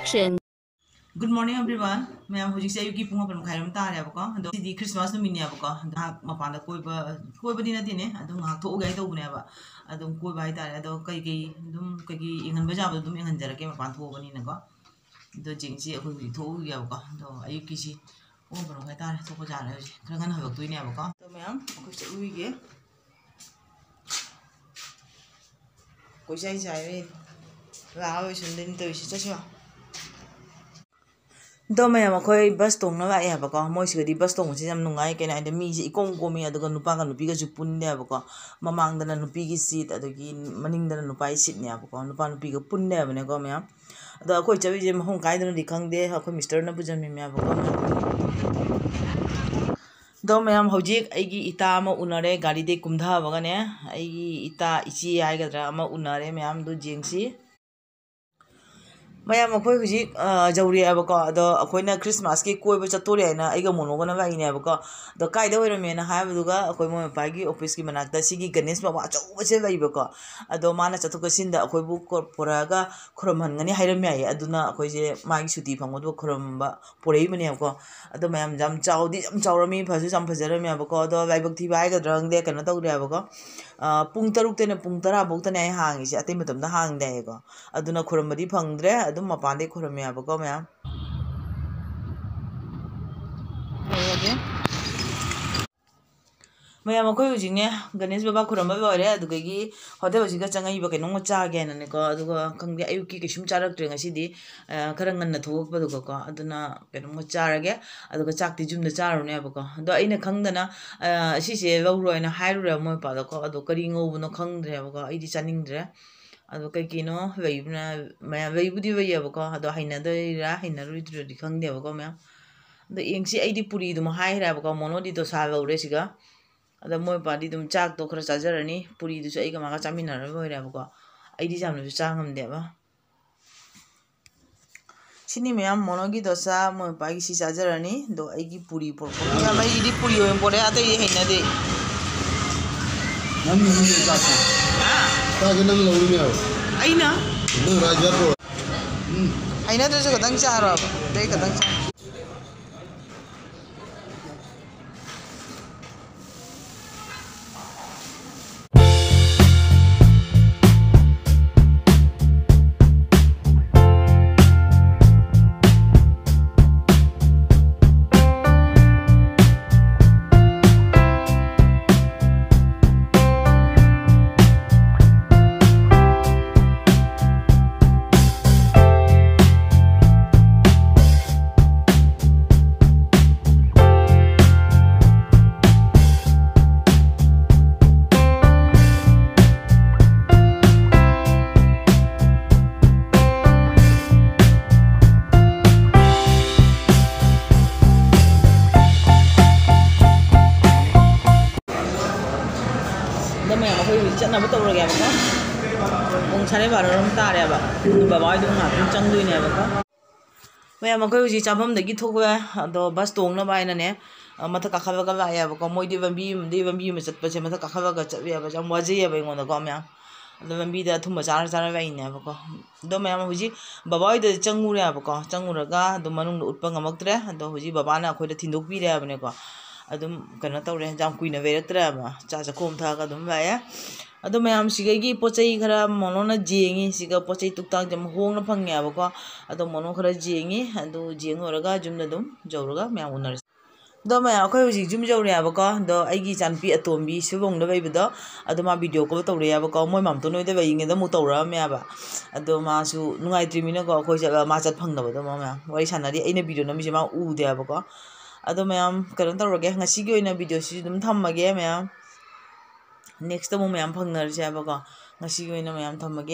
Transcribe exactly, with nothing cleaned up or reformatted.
Good morning everyone. ꯃꯌꯥꯝ, ꯍꯧꯖꯤꯛꯁꯦ ꯑꯌꯨꯛꯀꯤ ꯄꯨꯡ ꯃꯥꯄꯟ ꯃꯈꯥꯏꯔꯣꯝ ꯇꯥꯔꯦꯕꯀꯣ꯫ ꯑꯗꯣ ꯉꯁꯤꯗꯤ Christmas ꯅꯨꯃꯤꯠꯅꯦꯕꯀꯣ꯫ ꯑꯗꯣ ꯉꯥꯏꯍꯥꯛ ꯃꯄꯥꯟꯗ ꯀꯣꯏꯕ, ꯀꯣꯏꯕꯗꯤ ꯅꯠꯇꯦꯅꯦ, ꯑꯗꯨꯝ ꯉꯥꯏꯍꯥꯛ ꯊꯣꯛꯎꯒꯦ ꯍꯥꯏ ꯇꯧꯕꯅꯦꯕ꯫ ꯑꯗꯨꯝ ꯀꯣꯏꯕ ꯍꯥꯏꯇꯥꯔꯦ꯫ ꯑꯗꯣ ꯀꯩꯀꯩ ꯑꯗꯨꯝ, ꯀꯩꯀꯩ ꯌꯦꯡꯍꯟꯕ ꯌꯥꯕꯗꯣ ꯑꯗꯨꯝ ꯌꯦꯡꯍꯟꯖꯔꯛꯀꯦ, ꯃꯄꯥꯟ ꯊꯣꯛꯑꯕꯅꯤꯅꯀꯣ꯫ ꯑꯗꯣ ꯍꯧꯖꯤꯛꯁꯦ ꯑꯩꯈꯣꯏ ꯍꯧꯖꯤꯛ ꯊꯣꯛꯎꯒꯦꯕꯀꯣ꯫ ꯑꯗꯣ ꯑꯌꯨꯛꯀꯤꯁꯤ ꯄꯨꯡ ꯃꯥꯄꯟ ꯃꯈꯥꯏ ꯇꯥꯔꯦ, ꯊꯣꯛꯄ ꯌꯥꯔꯦ ꯍꯧꯖꯤꯛ꯫ ꯈꯔ ꯉꯟꯅ ꯍꯜꯂꯛꯇꯣꯏꯅꯦꯕꯀꯣ꯫ ꯑꯗꯣ ꯃꯌꯥꯝ, ꯑꯩꯈꯣꯏ ꯆꯠꯂꯨꯈꯤꯒꯦ꯫ ꯀꯣꯏꯆꯥꯏ ꯆꯥꯏꯔꯦ꯫ ꯂꯥꯛꯑꯔꯣꯏ ꯁꯟꯗꯦꯅꯤ ꯇꯧꯔꯤꯁꯤ꯫ ꯆꯠꯁꯤꯔꯣ? ꯑꯗꯣ ꯃꯌꯥꯝ, ꯑꯩꯈꯣꯏ ꯕꯁ ꯇꯣꯡꯅ ꯂꯥꯛꯑꯦ ꯍꯥꯏꯕꯀꯣ꯫ ꯃꯣꯏꯁꯤꯒꯗꯤ ꯕꯁ ꯇꯣꯡꯕꯁꯤ ꯌꯥꯝ ꯅꯨꯡꯉꯥꯏ꯫ ꯀꯩꯅꯣ ꯍꯥꯏꯗꯤ, ꯃꯤꯁꯦ ꯏꯀꯣꯝ ꯀꯣꯝꯃꯤ, ꯑꯗꯨꯒ ꯅꯨꯄꯥꯒ ꯅꯨꯄꯤꯒꯁꯨ ꯄꯨꯟꯗꯦ ꯍꯥꯏꯕꯀꯣ꯫ ꯃꯃꯥꯡꯗꯅ ꯅꯨꯄꯤꯒꯤ ꯁꯤꯠ, ꯑꯗꯒꯤ ꯃꯅꯤꯡꯗꯅ ꯅꯨꯄꯥꯒꯤ ꯁꯤꯠꯅꯦ ꯍꯥꯏꯕꯀꯣ꯫ ꯅꯨꯄꯥ ꯅꯨꯄꯤꯒ ꯄꯨꯟꯗꯦ ꯍꯥꯏꯕꯅꯦꯀꯣ ꯃꯌꯥꯝ꯫ ꯑꯗꯣ ꯑꯩꯈꯣꯏ ꯆꯠꯂꯤꯁꯦ ꯃꯐꯝ ꯀꯥꯏꯗꯅꯣꯗꯤ ꯈꯪꯗꯦ, ꯑꯩꯈꯣꯏ ꯃꯤꯁꯇꯔꯅ ꯄꯨꯖꯟꯕꯤꯕꯅꯦ ꯍꯥꯏꯕꯀꯣ ꯃꯌꯥꯝ꯫ ꯑꯗꯣ ꯃꯌꯥꯝ, ꯍꯧꯖꯤꯛ ꯑꯩꯒꯤ ꯏꯇꯥ ꯑꯃ ꯎꯅꯔꯦ, ꯒꯥꯔꯤꯗꯩ ꯀꯨꯝꯊꯕꯒꯅꯦ꯫ ꯑꯩꯒꯤ ꯏꯇꯥ, ꯏꯆꯦ ꯍꯥꯏꯒꯗ꯭ꯔꯥ, ꯑꯃ ꯎꯅꯔꯦ ꯃꯌꯥꯝꯗꯨ ꯌꯦꯡꯁꯤ꯫ ꯃꯌꯥꯝ, ꯑꯩꯈꯣꯏ ꯍꯧꯖꯤꯛ, ꯑ, ꯌꯧꯔꯛꯑꯦꯕꯀꯣ꯫ ꯑꯗꯣ ꯑꯩꯈꯣꯏꯅ Christmasꯀꯤ ꯀꯣꯏꯕ ꯆꯠꯇꯣꯔꯦ ꯍꯥꯏꯅ ꯑꯩꯒ ꯃꯣꯅꯣꯒꯅ ꯂꯥꯛꯏꯅꯦꯕꯀꯣ꯫ ꯑꯗꯣ ꯀꯥꯏꯗ ꯑꯣꯏꯔꯝꯃꯦꯅ ꯍꯥꯏꯕꯗꯨꯒ, ꯑꯩꯈꯣꯏ ꯃꯣꯏ ꯃꯄꯥꯒꯤ officeꯀꯤ ꯃꯅꯥꯛꯇ ꯁꯤꯒꯤ ꯒꯅꯦꯁ ꯕꯕꯥ ꯑꯆꯧꯕꯁꯦ ꯂꯩꯕꯀꯣ꯫ ꯑꯗꯣ ꯃꯥꯅ ꯆꯠꯊꯣꯛ ꯆꯠꯁꯤꯟꯗ ꯑꯩꯈꯣꯏꯕꯨ ꯀꯣ-, ꯄꯨꯔꯛꯑꯒ ꯈꯨꯔꯨꯝꯍꯟꯒꯅꯤ ꯍꯥꯏꯔꯝꯃꯦ ꯍꯥꯏꯌꯦ꯫ ꯑꯗꯨꯅ ꯑꯩꯈꯣꯏꯁꯦ ꯃꯥꯒꯤ ꯁꯨꯇꯤ ꯐꯪꯕꯗꯨ ꯈꯨꯔꯨꯝꯕ ꯄꯨꯔꯛꯏꯕꯅꯦꯕꯀꯣ꯫ ꯑꯗꯣ ꯃꯌꯥꯝ, ꯌꯥꯝ ꯆꯥꯎꯗꯤ ꯌꯥꯝ ꯆꯥꯎꯔꯝꯃꯤ, ꯐꯖꯁꯨ ꯌꯥꯝ ꯐꯖꯔꯝꯃꯦꯕꯀꯣ꯫ ꯑꯗꯣ ꯂꯥꯏꯕꯛ ꯊꯤꯕ ꯍꯥꯏꯒꯗ꯭ꯔꯥ ꯈꯪꯗꯦ, ꯀꯩꯅꯣ ꯇꯧꯗꯦꯕꯀꯣ꯫ ꯑ, ꯄꯨꯡ ꯇꯔꯨꯛꯇꯩꯅ ꯄꯨꯡ ꯇꯔꯥ ꯐꯥꯎꯇꯅꯦ ꯑꯩ ꯍꯥꯡꯉꯤꯁꯦ, ꯑꯇꯩ ꯃꯇꯝꯗ ꯍꯥꯡꯗꯦ ꯍꯥꯏꯌꯦꯀꯣ꯫ ꯑꯗꯨꯅ ꯈꯨꯔꯨꯝꯕꯗꯤ ꯐꯪꯗ꯭ꯔꯦ, ꯑꯗꯨꯝ ꯃꯄꯥꯟꯗꯩ ꯈꯨꯔꯨꯝꯃꯦꯕꯀꯣ ꯃꯌꯥꯝ꯫ ꯃꯌꯥꯝ, ꯑꯩꯈꯣꯏ ꯍꯧꯖꯤꯛꯅꯦ ꯒꯅꯦꯁ ꯕꯕꯥ ꯈꯨꯔꯨꯝꯕ ꯂꯣꯏꯔꯦ꯫ ꯑꯗꯨꯗꯒꯤ ꯍꯣꯇꯦꯜ ꯑꯁꯤꯗ ꯆꯪꯉꯛꯏꯕ ꯀꯩꯅꯣꯝꯃ ꯆꯥꯒꯦ ꯍꯥꯏꯅꯅꯦꯀꯣ꯫ ꯑꯗꯨꯒ ꯈꯪꯗꯦ, ꯑꯌꯨꯛꯀꯤ ꯀꯩꯁꯨꯝ ꯆꯥꯔꯛꯇ꯭ꯔꯦ ꯉꯁꯤꯗꯤ, ꯑ, ꯈꯔ ꯉꯟꯅ ꯊꯣꯛꯂꯛꯄꯗꯨꯒꯀꯣ꯫ ꯑꯗꯨꯅ ꯀꯩꯅꯣꯝꯃ ꯆꯥꯔꯒꯦ, ꯑꯗꯨꯒ ꯆꯥꯛꯇꯤ ꯌꯨꯝꯗ ꯆꯥꯔꯨꯅꯦꯕꯀꯣ꯫ ꯑꯗꯣ ꯑꯩꯅ ꯈꯪꯗꯅ, ꯑ, ꯑꯁꯤꯁꯦ ꯂꯧꯔꯣ ꯍꯥꯏꯅ ꯍꯥꯏꯔꯨꯔꯦꯕ ꯃꯣꯏ ꯃꯄꯥꯗꯀꯣ꯫ ꯑꯗꯣ ꯀꯔꯤ ꯉꯧꯕꯅꯣ ꯈꯪꯗ꯭ꯔꯦꯕꯀꯣ, ꯑꯩꯗꯤ ꯆꯥꯅꯤꯡꯗ꯭ꯔꯦ꯫ ꯑꯗꯣ ꯀꯩ ꯀꯩꯅꯣ ꯂꯩꯕꯅ, ꯃꯌꯥꯝ ꯂꯩꯕꯨꯗꯤ ꯂꯩꯌꯦꯕꯀꯣ, ꯑꯗꯣ ꯍꯩꯅꯗꯣꯏꯔꯥ ꯍꯩꯅꯔꯣꯏꯗ꯭ꯔꯗꯤ ꯈꯪꯗꯦꯕꯀꯣ ꯃꯌꯥꯝ꯫ ꯑꯗꯣ ꯌꯦꯡꯁꯤ, ꯑꯩꯗꯤ ꯄꯨꯔꯤꯗꯨꯃ ꯍꯥꯏꯈ꯭ꯔꯦꯕꯀꯣ, ꯃꯣꯅꯣꯗꯤ ꯗꯣꯁꯥ ꯂꯧꯔꯦ ꯁꯤꯒ꯫ ꯑꯗ ꯃꯣꯏ ꯃꯄꯥꯗꯤ ꯑꯗꯨꯝ ꯆꯥꯛꯇꯣ ꯈꯔ ꯆꯥꯖꯔꯅꯤ, ꯄꯨꯔꯤꯗꯨꯁꯨ ꯑꯩꯒ ꯃꯥꯒ ꯆꯥꯃꯤꯟꯅꯔ ꯂꯣꯏꯔꯦꯕꯀꯣ꯫ ꯑꯩꯗꯤ ꯌꯥꯝꯅꯁꯨ ꯆꯥ ꯉꯝꯗꯦꯕ꯫ ꯁꯤꯅꯤ ꯃꯌꯥꯝ, ꯃꯣꯅꯣꯒꯤ ꯗꯣꯁꯥ, ꯃꯣꯏ ꯃꯄꯥꯒꯤ ꯁꯤ ꯆꯥꯖꯔꯅꯤ꯫ ꯑꯗꯣ ꯑꯩꯒꯤ ꯄꯨꯔꯤ ꯄꯣꯔꯛꯄ ꯃꯌꯥꯝ, ꯑꯩꯒꯤꯗꯤ ꯄꯨꯔꯤ ꯑꯣꯏꯅ ꯄꯣꯔꯛꯑꯦ, ꯑꯇꯩꯗꯤ ꯍꯩꯅꯗꯦ꯫ ꯅꯪ ꯂꯧꯔꯤꯅꯦ ꯆꯥꯛꯁꯦ꯫ ꯍꯥ? ꯆꯥꯛꯁꯦ ꯅꯪ ꯂꯧꯔꯤꯅꯦꯕ꯫ ꯑꯩꯅ? ꯅꯪ ꯔꯥꯏꯁ ꯅꯠꯇ꯭ꯔꯣ? ꯎꯝ꯫ ꯍꯩꯅꯗ꯭ꯔꯁꯨ ꯈꯤꯇꯪ ꯆꯥꯔꯣꯕ, ꯑꯗꯩ ꯈꯤꯇꯪ ꯆꯥ꯫ ꯑꯗꯣ ꯃꯌꯥꯝ, ꯑꯩꯈꯣꯏ ꯍꯧꯖꯤꯛ ꯆꯠꯅꯕ ꯇꯧꯔꯒꯦꯕꯀꯣ꯫ ꯄꯨꯡ ꯁꯥꯔꯦ ꯕꯥꯔꯣ ꯔꯣꯝ ꯇꯥꯔꯦꯕ꯫ ꯑꯗꯨ ꯕꯕꯥ ꯍꯣꯏꯗꯣ ꯉꯥꯏꯍꯥꯛꯇꯪ ꯆꯪꯗꯣꯏꯅꯦꯕꯀꯣ꯫ ꯃꯌꯥꯝ, ꯑꯩꯈꯣꯏ ꯍꯧꯖꯤꯛ ꯆꯥꯐꯝꯗꯒꯤ ꯊꯣꯛꯂꯦ꯫ ꯑꯗꯣ ꯕꯁ ꯇꯣꯡꯅꯕ ꯍꯥꯏꯅꯅꯦ, ꯑ, ꯃꯊꯛ ꯀꯥꯈꯠꯂꯒ ꯂꯥꯛꯑꯦꯕꯀꯣ꯫ ꯃꯣꯏꯗꯤ ꯂꯝꯕꯤ ꯑꯃꯗꯤ, ꯂꯝꯕꯤ ꯑꯃ ꯆꯠꯄꯁꯦ ꯃꯊꯛ ꯀꯥꯈꯠꯂꯒ ꯆꯠꯂꯦꯕ꯫ ꯌꯥꯝ ꯋꯥꯖꯩꯌꯦꯕ ꯑꯩꯉꯣꯟꯗꯀꯣ ꯃꯌꯥꯝ꯫ ꯑꯗꯣ ꯂꯝꯕꯤꯗ ꯑꯊꯨꯝꯕ ꯆꯥꯔ ꯆꯥꯔ ꯂꯥꯛꯏꯅꯦꯕꯀꯣ꯫ ꯑꯗꯣ ꯃꯌꯥꯝ, ꯍꯧꯖꯤꯛ ꯕꯕꯥ ꯍꯣꯏꯗ ꯆꯪꯉꯨꯔꯦꯕꯀꯣ꯫ ꯆꯪꯉꯨꯔꯒ ꯑꯗꯨꯝ ꯃꯅꯨꯡꯗ ꯎꯠꯄ ꯉꯝꯃꯛꯇ꯭ꯔꯦ꯫ ꯑꯗꯣ ꯍꯧꯖꯤꯛ ꯕꯕꯥꯅ ꯑꯩꯈꯣꯏꯗ ꯊꯤꯟꯗꯣꯛꯄꯤꯔꯦ ꯍꯥꯏꯕꯅꯦꯀꯣ꯫ ꯑꯗꯨꯝ ꯀꯩꯅꯣ ꯇꯧꯔꯦ, ꯌꯥꯝ ꯀꯨꯏꯅ ꯂꯩꯔꯛꯇ꯭ꯔꯦꯕ꯫ ꯆꯥ ꯆꯥꯛꯈꯣꯝ ꯊꯛꯑꯒ ꯑꯗꯨꯝ ꯂꯥꯛꯑꯦ꯫ ꯑꯗꯣ ꯃꯌꯥꯝ, ꯁꯤꯗꯒꯤ ꯄꯣꯠ ꯆꯩ ꯈꯔ ꯃꯣꯅꯣꯅ ꯌꯦꯡꯉꯤ꯫ ꯁꯤꯒ ꯄꯣꯠ ꯆꯩ ꯇꯨꯛ ꯇꯥꯛ ꯌꯥꯝ ꯍꯣꯡꯅ ꯐꯪꯉꯦꯕꯀꯣ꯫ ꯑꯗꯣ ꯃꯣꯅꯣ ꯈꯔ ꯌꯦꯡꯉꯤ꯫ ꯑꯗꯨ ꯌꯦꯡ ꯂꯣꯏꯔꯒ ꯌꯨꯝꯗ ꯑꯗꯨꯝ ꯌꯧꯔꯒ ꯃꯌꯥꯝ ꯎꯅꯔꯁꯤ꯫ ꯑꯗꯣ ꯃꯌꯥꯝ, ꯑꯩꯈꯣꯏ ꯍꯧꯖꯤꯛ ꯌꯨꯝ ꯌꯧꯔꯦꯕꯀꯣ꯫ ꯑꯗꯣ ꯑꯩꯒꯤ ꯏꯆꯥꯅꯨꯄꯤ ꯑꯇꯣꯝꯕꯤ ꯁꯤꯂꯣꯡꯗ ꯂꯩꯕꯗꯣ, ꯑꯗꯣ ꯃꯥ video call ꯇꯧꯔꯛꯑꯦꯕꯀꯣ꯫ ꯃꯣꯏ ꯃꯥꯝꯇꯣꯟ ꯍꯣꯏꯗ ꯂꯩꯔꯤꯉꯩꯗ ꯑꯃꯨꯛ ꯇꯧꯔꯛꯑꯝꯃꯦꯕ꯫ ꯑꯗꯣ ꯃꯥꯁꯨ ꯅꯨꯡꯉꯥꯏꯇ꯭ꯔꯤꯃꯤꯅꯀꯣ, ꯑꯩꯈꯣꯏ ꯆꯠꯂ ꯃꯥ ꯆꯠ ꯐꯪꯗꯕꯗꯣ, ꯃꯥ ꯃꯌꯥꯝ ꯋꯥꯔꯤ ꯁꯥꯟꯅꯔꯤ꯫ ꯑꯩꯅ video ꯅꯝꯃꯤꯁꯦ ꯃꯥ ꯎꯗꯦꯕꯀꯣ꯫ ꯑꯗꯣ ꯃꯌꯥꯝ, ꯀꯩꯅꯣ ꯇꯧꯔꯒꯦ, ꯉꯁꯤꯒꯤ ꯑꯣꯏꯅ video ꯁꯤ ꯑꯗꯨꯝ ꯊꯝꯃꯒꯦ ꯃꯌꯥꯝ꯫ Next ꯑꯃꯨꯛ ꯃꯌꯥꯝ ꯐꯪꯅꯔꯁꯦ ꯍꯥꯏꯕꯀꯣ꯫ ꯉꯁꯤꯒꯤ ꯑꯣꯏꯅ ꯃꯌꯥꯝ ꯊꯝꯃꯒꯦ꯫